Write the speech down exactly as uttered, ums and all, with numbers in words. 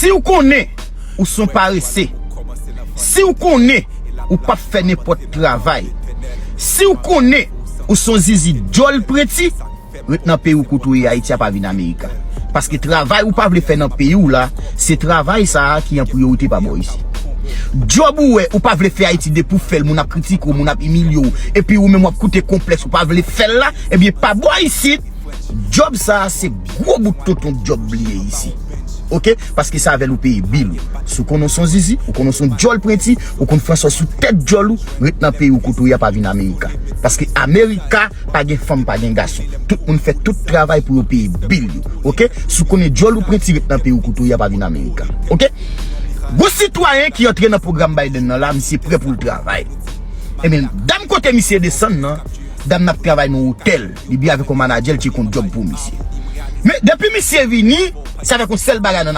Si w konnen ou s on parese, si w konnen ou p ap fè nenpòt travay, si w konnen ou s on zizi djòl prenti, ret nan peyi w kote w ye. Ayiti a pa vin Amerika. Paske travay ou pa vle fè nan peyi w la, se travay sa a ki an priyorite pa bò isi. Djòb ou wè ou pa vle fè Ayiti, depi w fè l, moun ap kritike w, moun ap imilye w, epi ou menm w ap koute konplèks, ou pa vle fè l la, ebyen pa bò isit. Djòb sa a se gwo bout tonton djòb li ye isi. Oke? Paske se avè l ou peye bil ou. Si w konnen w s on zizi, ou konnen w s on djòl prenti, ou konn fè sò sou tèt djòl ou, ret nan peyi w kote w ye a, pa vin Amerika. Paske Amerika pa gen fanm, pa gen gason. Tout moun fè tout travay pou yo peye bil yo. Oke? Si w konnen djòl ou prenti, ret nan peyi w kote w ye a, pa vin Amerika. Oke? Gon sitwayen ki antre nan pwogram Biden nan la, misye prè pou l travay. Ebyen, dam kote misye desann nan, dam nan ap travay nan otèl. Li byen avèk yon manadjè, l tcheke yon djòb pou misye. Men, depi misye vini, se avèk yon sèl bagay nan